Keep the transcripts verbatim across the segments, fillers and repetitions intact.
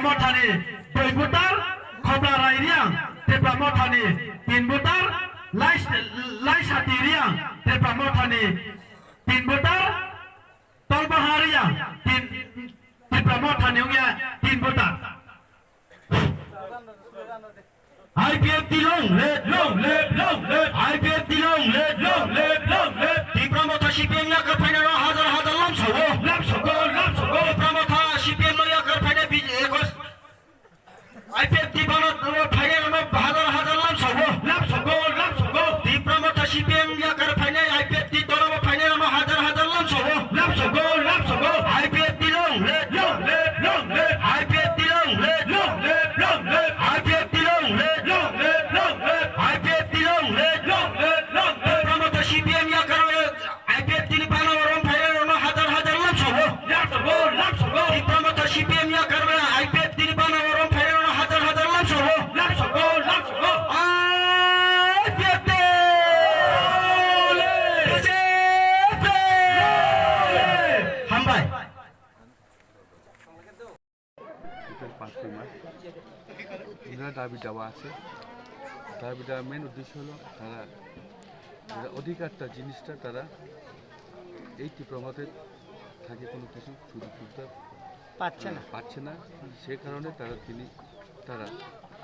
Mothani dui butar, Khobla Rai Riang, Tipra Mothani tin butar, Lais-, Laisati Riang, Tipra Mothani tin butar, Tolbaha Riang, tin, Tipra Mothani wngya tin butar. I P F T long live, long live, long live. I P F T long live, long live, long live. Tipra Motha C P M yakar phainai no hajar hajar lamsogo, lamsogo, lamsogo. Tipra Motha C P M no yakar phainai bi-, ekos, I P F T bana phainai no hajar hajar lamsogo, lamsogo, lamsogo. Tipra Motha C P M yakar phainai I P F T dono phainai no hajar hajar lamsogo, lamsogo, lamsogo. I P F T long live, long live, long live. I P F T long live, long live, long live. I P F T long live, long live, long live. I P F T long live, long live, long live. Tipra Motha C P M yakar, I P F T ni bana rom phainai no hajar hajar lamsogo, lamsogo, lamsogo. Tipra Motha C P M yakar, I P F T ni bana rom phainai no hajar hajar lamsogo, lamsogo, lamsogo. I P F T! B J P! Hambai. এটা পাঁচই মার্চ। ওনারা দাবি দাওয়া আছে। দাবি দাওয়া মেইন উদ্দেশ্য হলো তারা, তারা অধিকারটা জিনিসটা তারা এই টিপ্রা মতে থাকে কোনো কিছু সুযোগ সুবিধা পাচ্ছে না। পাচ্ছে না। সে কারণে তারা তিনি, তারা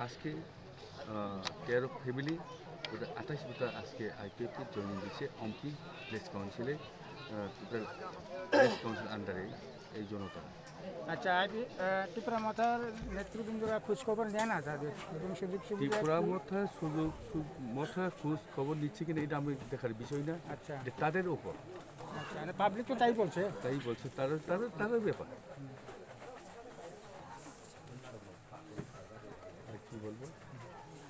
আজকে, আহ, তেরো ফ্যামিলি, ওটা আঠাশ ভোটার আজকে আইপিএফ কে জয়েন দিচ্ছে অম্পি ভিলেজ কাউন্সিলে, আহ, টোটাল ভিলেজ কাউন্সিল আন্ডারে এই জনতা। আচ্ছা, আইপি, আহ, টিপ্রা মথার নেতৃবৃন্দরা খোঁজ খবর নেয় না তাদের এবং সুযোগ সুবিধা টিপ্রা একটু মথার সুযোগ সু-, মথার খোঁজ খবর নিচ্ছে কিনা এটা আমি দেখার বিষয় না। আচ্ছা। এটা তাদের উপর। আচ্ছা, মানে পাবলিক তো তাই বলছে। তাই বলছে, তারা, তারা, তাদের ব্যাপার। আর কি বলবো?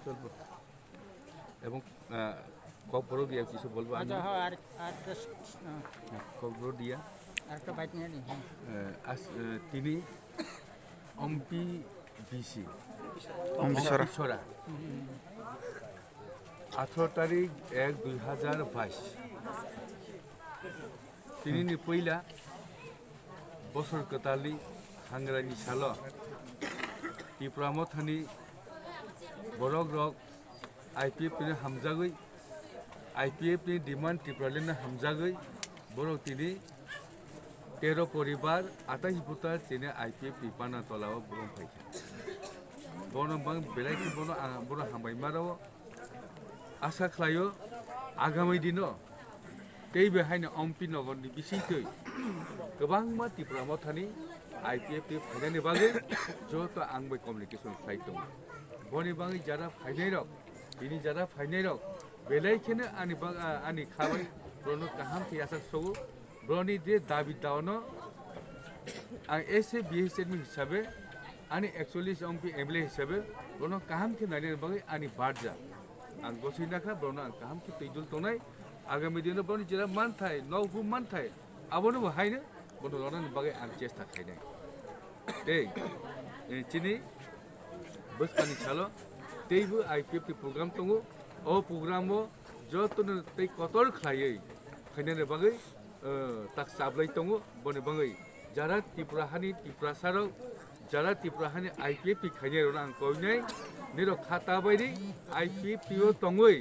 চলবো। এবং, আহ, কক্সবড় দিয়ে কিছু বলবো আমি। আচ্ছা, হ্যাঁ, আর, আর just, আহ, হ্যাঁ, কক্সবড় দিয়া। আরেকটা বাইক নিয়ে নিই, হ্যাঁ। আহ, আস-, আহ, তিনি অম্পি বিসি। অম্পিছড়া। অম্পিছড়া। আঠারো তারিখ এক দুই হাজার বাইশ। Tinini puila bosor kwtalni hangrani salo Tipra Mothani borokrok I P F T ni hamjagwi, I P F T ni demand Tipraland ni hamjagwi borok tini tero poribar atais buta tini I P F T ni pana tola o borok phaikha. Bono bang belai khe bono ang, bono hambai ma rwo. Asa khlaio agami dino tei bai haino Ompi Nogor ni bisingtwi kwbangma Tipra Mothani I P F T phainani bagwi joto ang bai communication khlai tongo. Boni bagwi jara phainairok, bini jara phainairok belai kheno ani bag-, a-, ani kha bai borokno kaham khe yachak sogo. Borokni je dabi daono ang S A B H M hisabe, ani actually Ompi M L A hisabe, borokno kaham khe nainani bagwi ani barja. Ang gosoi nakha, borokno ang kaham khe twijul tongnai. Agami dino borokni jera manthai, nok hum manthai, abono bo haino bono ronani bagwi ang chesta khainai. Tei, eh, chini bwskangni salo teibo I P F T program tongo. O programo jotono tei kotor khlaiwi phainani bagwi, eh, tak chablai tongo. Boni bagwi jara Tripura hani Tiprasarok, jara Tripura hani I P F T khainai rokno ang koinai, nirok kha ta bai di, I P F T o tongwi,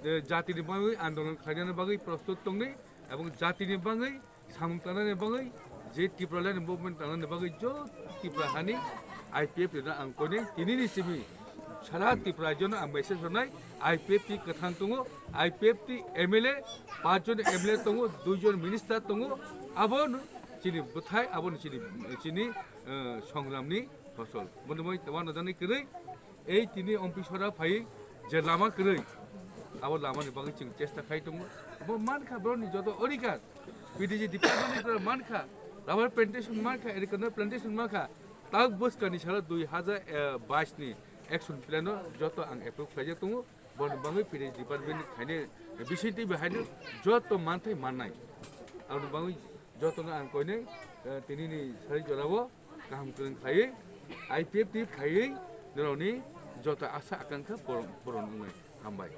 eh, jatini bagwi andolon khlainani bagwi prostut tongni, ebong jatini bagwi samung tangnani bagwi, je Tipraland movement tangnani bagwi jo Tripura hani I P F T no ang koinai, tinini simi sara Tripura jono ang message rwnai, I P F T kwthang tongo, I P F T M L A, pach jon M L A tongo, dui jon minister tongo, abono chini bwthai, abono chini, chini, eh, songramni phosol. Bono moi tama no jani kwrwi, ei tini Ompi Sora phai je lama kwrwi, abo lamani bagwi chwng chesta khai tongo. Bo mankha borokni joto odhikar, P D G department ni jora mankha, rubber plantation mankha, agriculture plantation mankha, tak bwskangni salo dui hajar bais ni action plan no joto ang approve khlaijak tongo. Boni bagwi P D G department ni khainai bisingtwi bai haino joto manthai mannai. Aboni bagwi jotono ang koinai, eh, tinini sari jorao kaham kwrwng khlaiwi I P F T phaiwi norokni joto asa akankha poron, poron wngnai. Hambai.